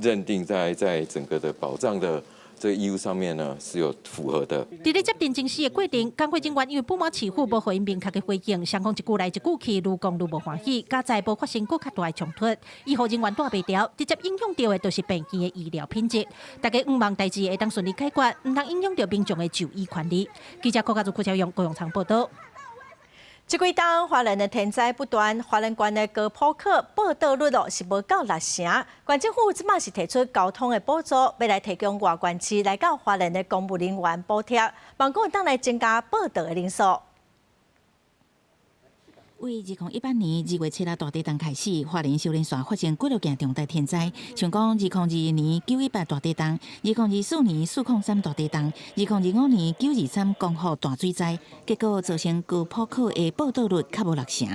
認定在整個的保障的這個義務上面呢是有符合的。佇咧接陳情書的過程，工會人員因為不滿市府無予𪜶明確的回應，雙方一句來一句去，愈講愈無歡喜，佳哉無發生閣較大的衝突。醫護人員帶袂牢，直接影響著的就是病院的醫療品質。大家向望代誌會當順利解決，毋通影響著民眾的就醫權利。記者郭家祖、郭超勇、高永昌報導。這幾冬花蓮的天災不斷，花蓮縣的高普可報到率哦是無夠六成。縣政府這馬是提出交通的補助，欲來提供外縣市來到花蓮的公務人員補貼，望講會當來增加報到的人數。為2018年2月7日大地震開始，花蓮秀林山發生幾落件重大天災，像講2021年9.18大地震，2024年4.03大地震，2025年9.23光復大水災，結果造成高普可的報到率較無六成。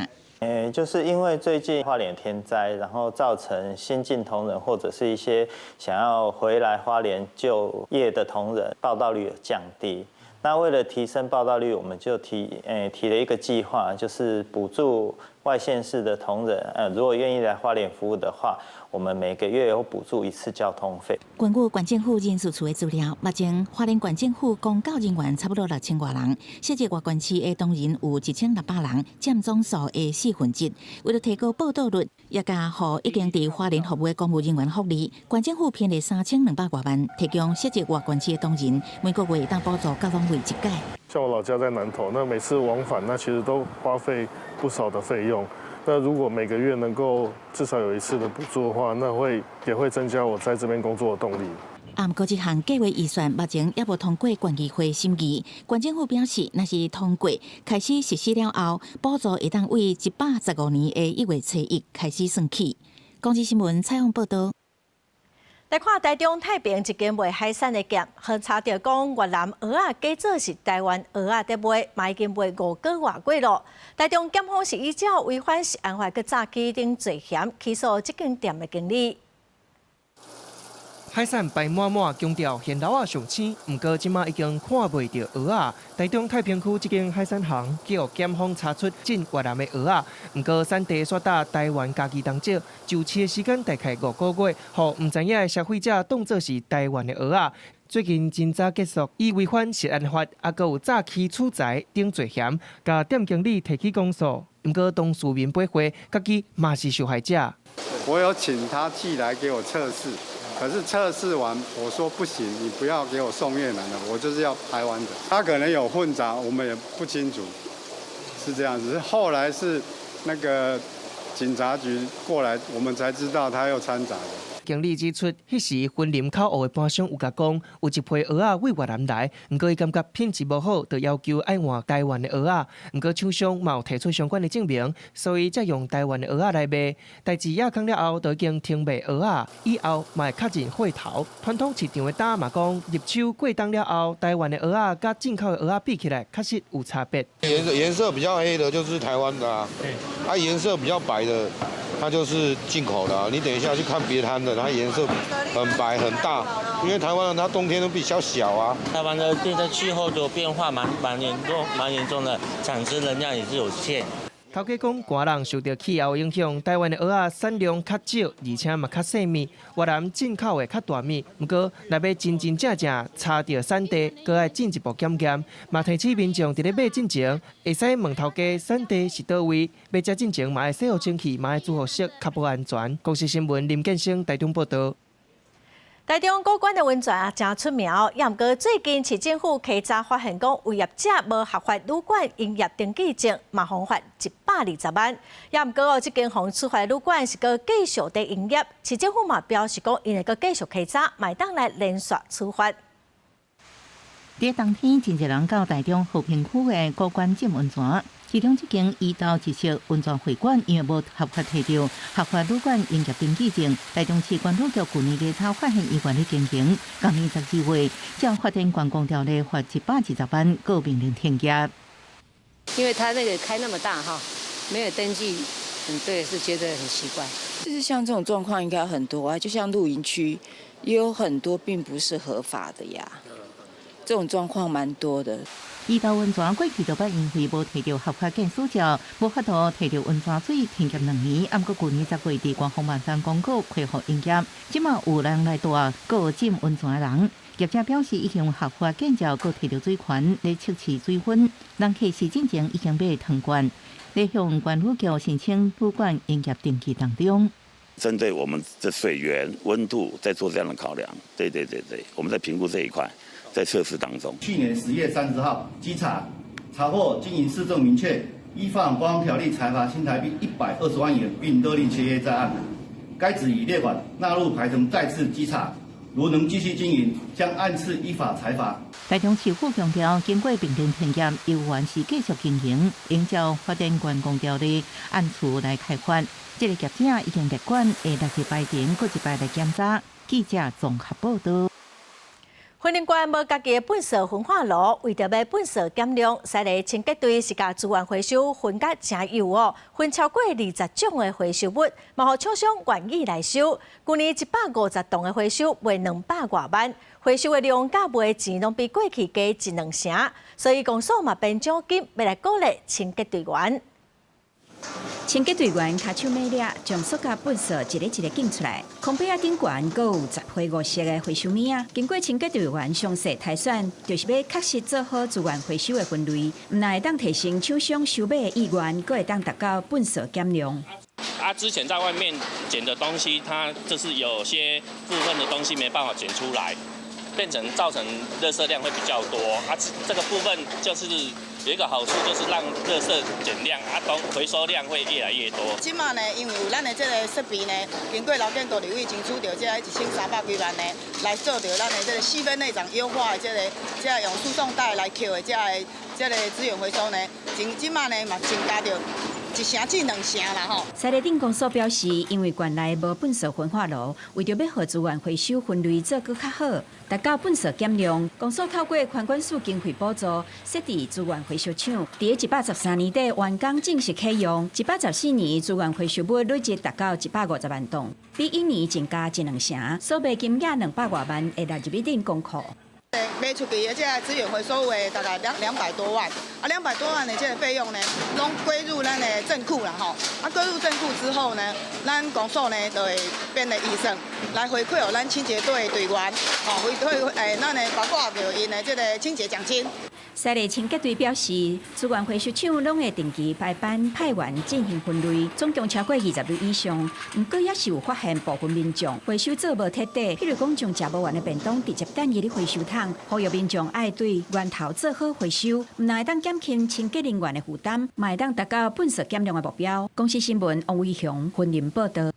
就是因為最近花蓮天災，然後造成新進同仁或者是一些想要回來花蓮就業的同仁，報到率有降低。那為了提升報到率，我們就提了一個計劃，就是補助外縣市的同仁，如果願意來花蓮服務的話，我們每個月有補助一次交通費。根據縣政府人事處的資料，目前花蓮縣政府公教人員差不多6000外人，設置外縣市的同仁有1600人，佔總數的四分之一。為了提高報到率，也加予已經佇花蓮服務的公務人員福利，縣政府編列3200外萬，提供設置外縣市的同仁每個月會當補助交通費一擺。像我老家在南投，那每次往返，那其實都花費不少的費用。那如果每個月能夠至少有一次的補助的話，那會也會增加我在這邊工作的動力。啊，毋過這項計劃預算目前猶無通過縣議會審議。縣政府表示，若是通過開始實施了後，補助會當為115年的1月初一開始算起。公視新聞採訪報導。來看台中太平一間賣海產的店，予查著講越南蚵仔假做是台灣蚵仔佇賣，嘛已經賣5個外月咯。台中檢方是依照違反食安法佮詐欺等罪嫌起訴這間店的經理。海產擺滿滿，強調現撈仔上鮮，毋過這馬已經看袂著蚵仔。台中太平區這間海產行叫檢方查出進越南的蚵仔，毋過產地煞佇台灣嘉義東石，就飼的時間大概5個月，予毋知影的消費者當做是台灣的蚵仔。最近偵查結束，以違反食安法，猶閣有詐欺取財等罪嫌，共店經理提起公訴。毋過當事人八歲，家己嘛是受害者。我有請他寄來給我測試。可是測試完，我說不行，你不要給我送越南的，我就是要台灣的。他可能有混雜，我們也不清楚，是這樣子。後來是那個警察局過來，我們才知道他又摻雜的。經理指出，彼時雲林口湖的盤商有共講，有一批蚵仔對越南來，毋過伊感覺品質無好，就要求愛換台灣的蚵仔。毋過廠商嘛有提出相關的證明，所以才用台灣的蚵仔來賣。代誌也講了後，就已經停賣蚵仔，以後嘛會確認貨頭。傳統市場的擔嘛講，入秋過冬了後，台灣的蚵仔佮進口的蚵仔比起來，確實有差別。顏色比較黑的，就是台灣的啊，啊顏色比較白的，它就是進口的啊。你等一下去看別攤的，它顏色很白很大，因為台灣的它冬天都比較小啊。台灣的現在氣候的變化蠻嚴重的，產生能量也是有限。頭家講，寒冷受著氣候影響，台灣的蚵仔產量較少，而且嘛較細物；越南進口的較大物。毋過，若欲真真正正查著產地，閣愛進一步檢驗。嘛提醒民眾佇咧買進前，會使問頭家產地是佗位，買食進前嘛愛洗予清氣，嘛愛煮予熟，較保安全。公視新聞林建生台中報導。台中古關的溫泉啊，誠出名。也毋過最近市政府稽查發現，講有業者無合法旅館營業登記證，嘛予罰120萬。也毋過哦，這間予處罰旅館是閣繼續佇營業。市政府嘛表示講，𪜶會閣繼續稽查，嘛會當來連續處罰。佇冬天，真濟人到台中和平區的古關浸溫泉，其中這間伊豆一色溫泉會館因為無合法提著合法旅館營業登記證，台中市觀旅局舊年稽查發現伊原咧經營，今年12月，照發展觀光條例罰120萬，閣命令停業。因為他那個開那麼大哈，沒有登記，對，是覺得很奇怪。就是像這種狀況應該很多啊，就像露營區也有很多並不是合法的呀。這種狀況蠻多的。伊豆溫泉過去就捌因為無提著合法建設照，無法度提著溫泉水停業2年。毋過舊年10月佇官方網站公告恢復營業，這馬有人來蹛閣浸溫泉的人，業者表示已經合法建照，閣提著水權咧測試水溫。人客是進前已經買湯罐，咧向觀旅局申請旅館營業登記當中。針對我們的水源溫度，在做這樣的考量。對對對對，我們在評估這一塊。在測試當中。去年10月30號，稽查查獲經營事證明確，依法觀光條例裁罰新台幣120萬元，並勒令歇業在案。該址已列管納入排程再次稽查，如能繼續經營，將按次依法裁罰。台中市府強調，經過命令停業，猶原是繼續經營，應照發展觀光條例按次來開罰。這个業者已經列管，會納入排程，閣一擺來檢查。記者綜合報導。雲林縣無家己的糞掃焚化爐，為著欲糞掃減量，西螺清潔隊是共資源回收分甲誠幼哦，分超過20種的回收物，嘛予廠商願意來收。舊年150噸的回收賣200外萬，回收的量佮賣錢攏比過去加一兩成，所以公所嘛編獎金，欲來鼓勵清潔隊員。清潔隊員跤手猛掠，將塑膠糞掃一个一个揀出來。空杯仔頂懸閣有10花五色的回收物仔。經過清潔隊員詳細篩選，就是欲確實做好資源回收的分類，毋但會當提升廠商收買的意願，閣會當達到糞掃減量。啊，之前在外面撿的東西，它就是有些部分的東西沒辦法撿出來，變成造成垃圾量會比較多。啊，這個部分就是有一個好處，就是讓垃圾減量，啊，當回收量會越來越多。這馬呢，因為有咱的這個設備呢，經過勞健局立委爭取著這1300幾萬呢，來做著咱的這個細分類叢優化的這個用輸送帶來抾的這個資源回收呢，這馬呢嘛增加著一成至兩成啦吼。西螺鎮公所表示，因為縣內無糞掃焚化爐，為著欲予資源回收分類做閣較好，達到糞掃減量，公所透過環管署經費補助，設置資源回收廠，佇113年底完工正式啟用。114年資源回收物累計達到150萬噸，比以年增加一兩成，所賣金額200外萬，會納入鎮公庫。賣出去的這個資源回收的大概兩百多萬，啊，兩百多萬的這個費用呢，攏歸入咱的鎮庫啦吼。啊，歸入鎮庫之後呢，咱公所呢就會編個預算來回饋予咱清潔隊隊員，吼，回饋咱的包括著𪜶的這個清潔獎金。西西麗清潔隊表示，資源回收廠攏會定期排班派員進行分類，總共超過20類以上。毋過也是有發現部分民眾回收做無徹底，譬如講將食無完的便當直接擲入咧回收桶，呼籲民眾愛對源頭做好回收，毋但會當減輕清潔人員的負擔，嘛會當達到糞掃減量的目標。公視新聞王偉雄雲林報導。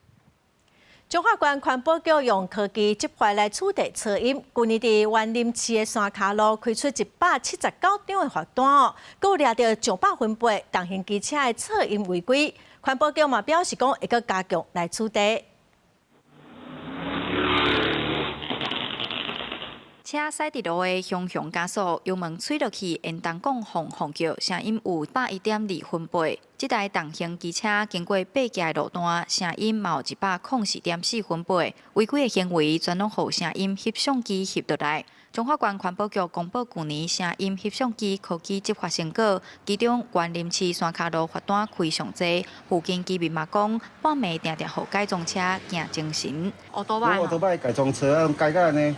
彰化縣環保局用科技執法來取締噪音。舊年佇員林市的山跤路開出179張的罰單哦，閣有掠著上百分貝重型機車的噪音違規。環保局嘛表示講會閣加強來取締。車駛佇路的雄雄加速，油門吹落去，電動講轟轟叫，聲音有101.2分貝。這台重型機車經過八格的路段，聲音嘛有104.4分貝。違規的行為全攏予聲音翕相機翕落來。彰化縣環保局公布舊年聲音翕相機科技執法成果，其中員林市山跤路罰單開上濟，附近居民嘛講，半暝定定予改裝車驚精神。烏多擺改裝車啊，改甲按呢。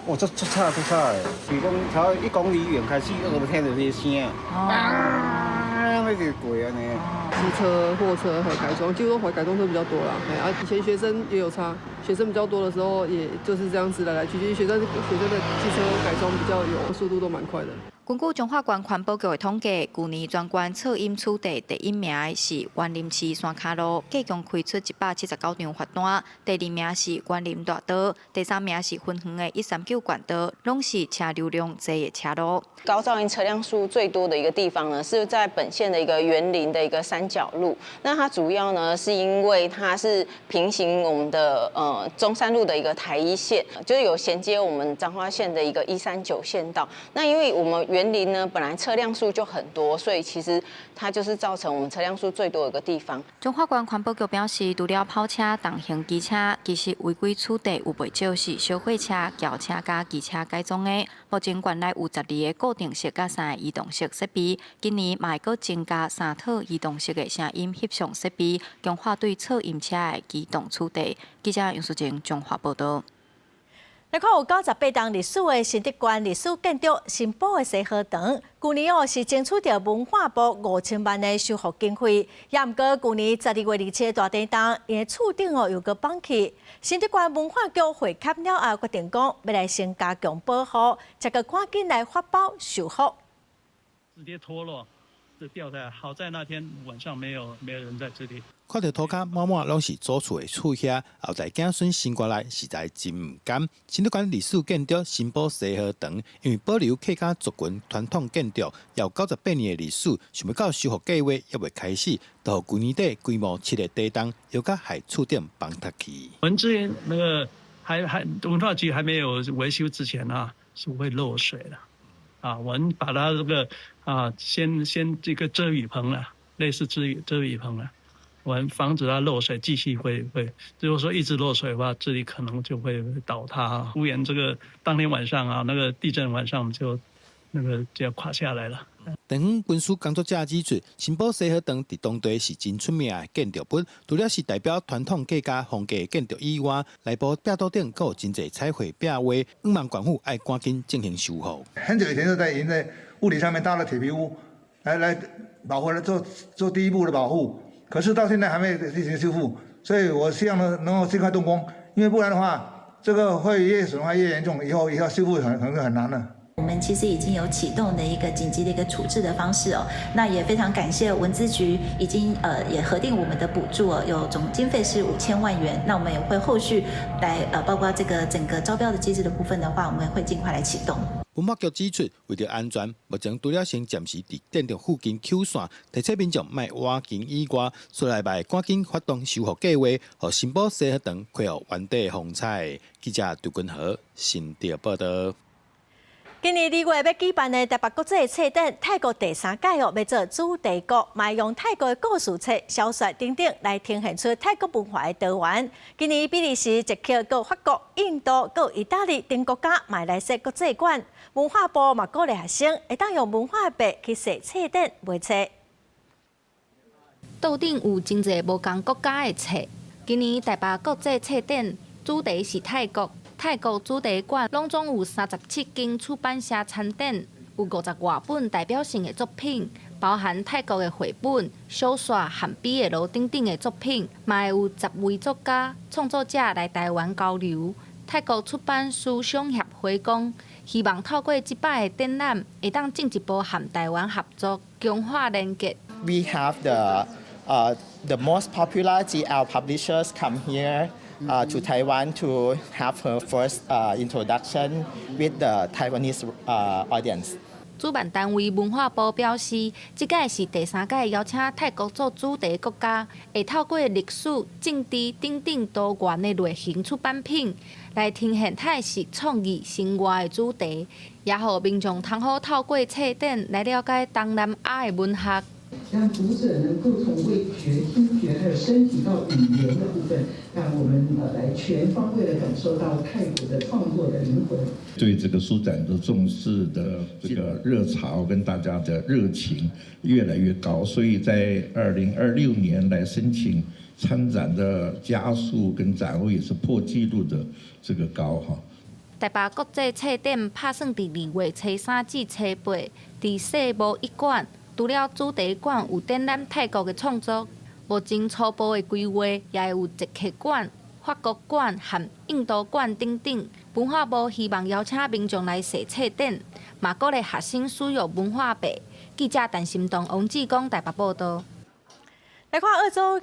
哦，足足吵足吵的，比如講超1公里遠開始，都聽著這個聲，啊，那就過按呢。機車、貨車和改裝，幾乎都改裝車比較多啦。啊，以前學生也有差，學生比較多的時候，也就是這樣子來來去去。學生的機車改裝比較有速度，都蠻快的。根據彰化縣環保局的統計，舊年全縣噪音取締第一名的是員林市山跤路，計共開出179張罰單；第二名是員林大道，第三名是芬園的139縣道，攏是車流量濟的車路。高噪音車輛數最多的一個地方呢，是在本縣的一個員林的一個三角路。那它主要呢，是因為它是平行我們的中山路的一個台一線，就是有銜接我們彰化縣的一個139縣道。那因為我們員林呢，本來車輛數就很多，所以其實它就是造成我們車輛數最多的一個地方。彰化縣環保局表示，除了跑車、重型機車，其實違規取締有袂少是小貨車、轎車佮機車改裝的。目前縣內有12个固定式佮3个移動式設備，今年嘛會閣增加3套移動式的聲音翕相設備，強化對噪音車的機動取締。記者楊淑靜彰化報導。來看有98冬歷史的新竹縣歷史建築新埔的西荷塘，舊年哦是爭取著文化部5000萬的修復經費，也毋過舊年12月27大地震，𪜶的厝頂哦又閣崩去。新竹縣文化局會勘了後，決定講欲來先加強保護，才閣趕緊來發包修復。直接脫落，就掉在，好在那天晚上沒有人在這裡。看著塗跤滿滿攏是祖厝的厝遐，後代子孫生活來實在真毋甘。新竹縣歷史建築新埔西荷塘，因為保留客家族群傳統建築，有98年的歷史，想欲到修復計劃猶未開始，就予舊年底規模七个地動，又閣害厝頂崩塌去。我們之前那個還文化局還沒有維修之前啊，是會漏水的。啊，我們把它這個啊，先這個遮雨棚啦，類似遮雨棚啦。我們防止它漏水，繼續會，如果說一直漏水的話，這裡可能就會倒塌。屋檐這個當天晚上啊，那個地震晚上就那個就要垮下來了。地方軍事工作者指出，新埔西荷塘佇當地是真出名的建築物，除了是代表傳統客家風格的建築以外，內部壁桌頂閣有真濟彩繪壁畫，向望縣府愛趕緊進行修復。很久以前就在已經在屋頂上面搭了鐵皮屋，來保護來做第一步的保護。可是到現在還沒進行修復，所以我希望呢能夠盡快動工，因為不然的話，這個會越損壞越嚴重，以後修復很可能很難了。我們其實已經有啟動的一個緊急的一個處置的方式哦，那也非常感謝文資局已經也核定我們的補助哦，有總經費是5000萬元，那我們也會後續來包括這個整個招標的機制的部分的話，我們會盡快來啟動。文化局指出，為著安全，目前除了先暫時佇建築附近抾線，提醒民眾莫倚近以外，紲來嘛會趕緊發動修復計劃，予新埔西荷塘恢復原底風采。記者杜君和新竹報導。今年2月欲舉辦的台北國際冊展，泰國第三屆哦，欲做主題國，嘛用泰國的故事冊、小說等等來呈現出泰國文化的多元。今年比利時、捷克、閣法國、印度、閣意大利等國家嘛來設國際館。文化部嘛鼓勵學生會當用文化的筆去寫冊展賣冊。桌頂有真濟無仝國家的冊。今年台北國際冊展主題是泰國。泰國主題館攏總有37間出版社參展，有50外本代表性的作品，包含泰國的繪本、小說和 BL 等等的作品，嘛會有10位作家、創作者來台灣交流。泰國出版書商協會講，希望透過這擺的展覽，會當進一步和台灣合作，強化連結。 We have the most popular GL publishers come here to Taiwan to have her first introduction with the Taiwanese audience. 主辦單位文化部表示，這屆是第三屆邀請泰國做主題國家，會透過歷史、政治等等多元的類型出版品，來呈現泰式創意生活的主題，也予民眾通好透過冊展來了解東南亞的文學。讓讀者能夠從味覺、聽覺，還有身體到語言的部分，讓我們來全方位的感受到泰國的創作的靈魂。對這個書展的重視的這個熱潮跟大家的熱情越來越高，所以在2026年來申請參展的家數跟展位也是破紀錄的這個高哈。台北國際冊展拍算佇2月初3至初8，佇世貿一館。除了主題館有展覽泰國的創作，目前初步的規劃也會有捷克館、法國館和印度館等等。文化部希望邀請民眾來踅冊展，嘛鼓勵學生使用文化幣。記者陳心東、王志剛台北報道。來看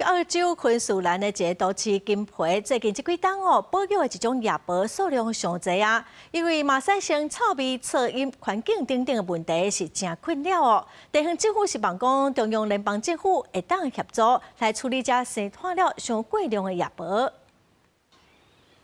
澳洲昆士蘭的一个都市金皮，最近這幾冬哦，保育的一種夜貘數量上濟啊，因為嘛產生臭味、噪音、環境等等的問題是誠困擾哦。地方政府希望講，中央聯邦政府會當協助來處理這生湠了傷過量的夜貘。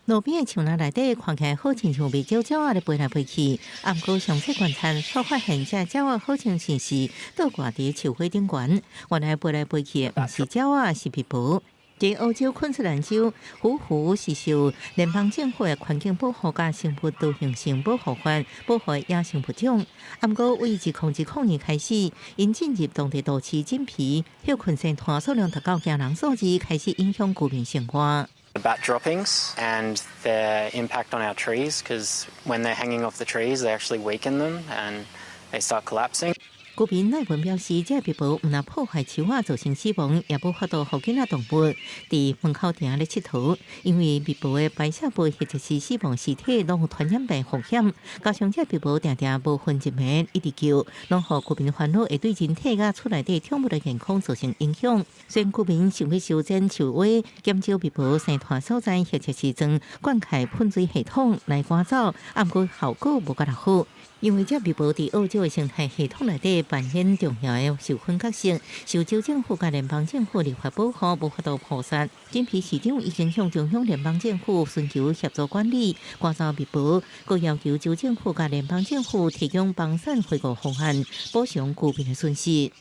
路邊的樹林內底看起來好親像袂少鳥仔咧飛來飛去，啊，毋過詳細觀察，卻發現這鳥仔好像是倒掛佇樹花頂懸。原來飛來飛去的毋是鳥仔，是蜜貘。佇澳洲昆士蘭州，虎符是受聯邦政府的環境保護佮生物多樣性保護法保護的野生物種。啊，毋過對2010年開始，𪜶進入當地都市金皮，歇睏生湠數量達到驚人數字，開始影響居民生活。 Bat droppings and their impact on our trees, because when they're hanging off the trees, they actually weaken them and they start collapsing. 居民賴文表示，這蜜貘毋但破壞樹仔，造成死亡，也無法度予囡仔動物佇門口埕咧𨑨迌，因為蜜貘的排泄物或者是死亡屍體攏有傳染病風險。加上這蜜貘定定無分晝暝一直叫，攏予居民煩惱，會對人體佮厝內底寵物的健康造成影響。雖然居民想欲修剪樹蛙，減少蜜貘生湠所在，或者是裝灌溉噴水系統來趕走，啊，毋過效果無蓋好。因為這蜜貘佇澳洲的生態系統內底扮演重要的授粉角色，受州政府佮聯邦政府立法保護，無法度撲殺。金皮市長已經向中央聯邦政府尋求協助管理，趕走蜜貘，閣要求州政府佮聯邦政府提供房產恢復方案，補償居民的損失。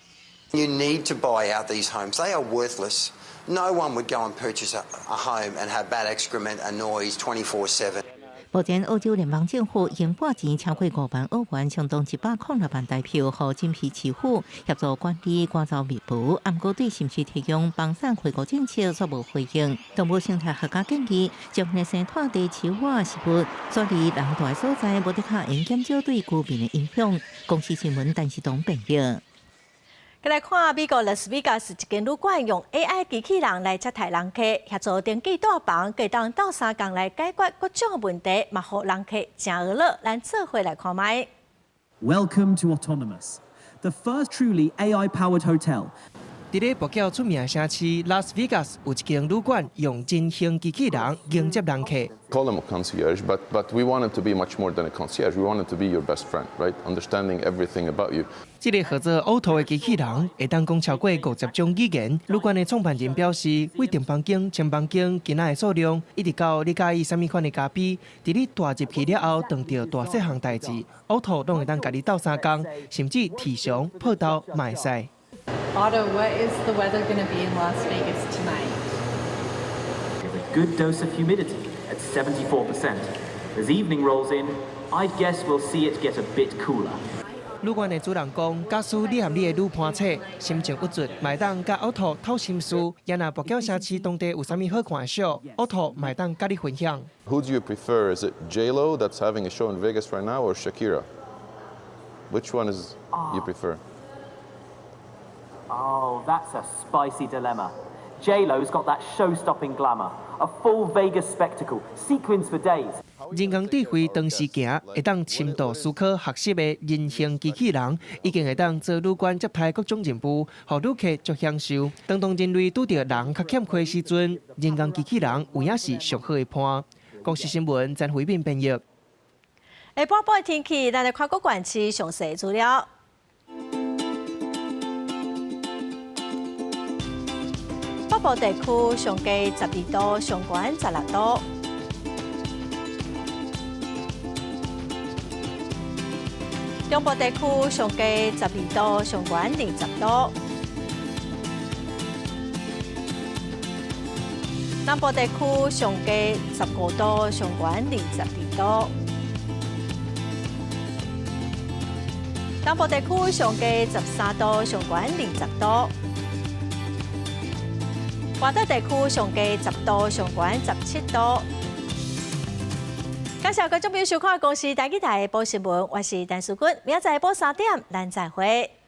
You need to buy out these homes. They are worthless. No one would go and purchase a home and have bat excrement and noise 24/7. 目前，澳洲聯邦政府已經撥錢超過5萬澳元，相當106萬台票，予金皮市府協助管理趕走蜜貘。毋過對是毋是提供房產恢復政策，卻無回應。動物生態學家建議，將那生湠地樹仔植物轉離人住的所在，無得較會減少對居民的影響。公視新聞陳世東編譯。來看美國拉斯維加斯一間旅館用 AI 機器人來接待人客，協助登記帶房，會當鬥相共來解決各種問題，嘛予人客誠娛樂。咱做伙來看覓。 Welcome to Otonomus, the first truly AI-powered hotel. 佇咧跋筊出名城市拉斯維加斯，有一間旅館用人形機器人迎接人客。 Call them a concierge, but we want it to be much more than a concierge. We want it to be your best friend, right? Understanding everything about you. 這个號做 Oto 的機器人會當講超過50種語言。旅館的創辦人表示，對訂房間、清房間、囡仔的數量，一直到你佮意啥物款的咖啡，佇你踏入去了後，碰著大細項代誌，Oto 攏會當共你鬥相共，甚至提相報到嘛會使。 Otto, what is the weather going to be in Las Vegas tonight? There's a good dose of humidity at 74%. As evening rolls in, I'd guess we'll see it get a bit cooler. 旅館的主人講，假使你和你的女伴冊心情鬱卒，嘛會當佮 Oto 透心事，也若跋筊城市當地有啥物好看的秀，Oto 嘛會當佮你分享。 Who do you prefer? Is it J Lo that's having a show in Vegas right now, or Shakira? Which one is you prefer? Oh, that's a spicy dilemma. J-Lo's got that show-stopping glamour, a full Vegas spectacle, sequins for days. 人工智慧長時行，會當深度思考學習的人形機器人，已經會當做旅館接待各種任務，予旅客足享受。當當人類拄著人較欠缺時陣，人工機器人有影是上好的伴。公視新聞曾慧敏編譯。下晡晡的天氣，咱來看各縣市詳細資料。北部地區上低12度，上懸16度。中部地區上低12度，上懸20度。南部地區上低15度，上懸22度。東部地區上低13度，上懸20度。外島地區上低10度，上懸17度。感謝觀眾朋友收看《公視台語台》報新聞，我是陳淑君，明仔載下晡3點，咱再會。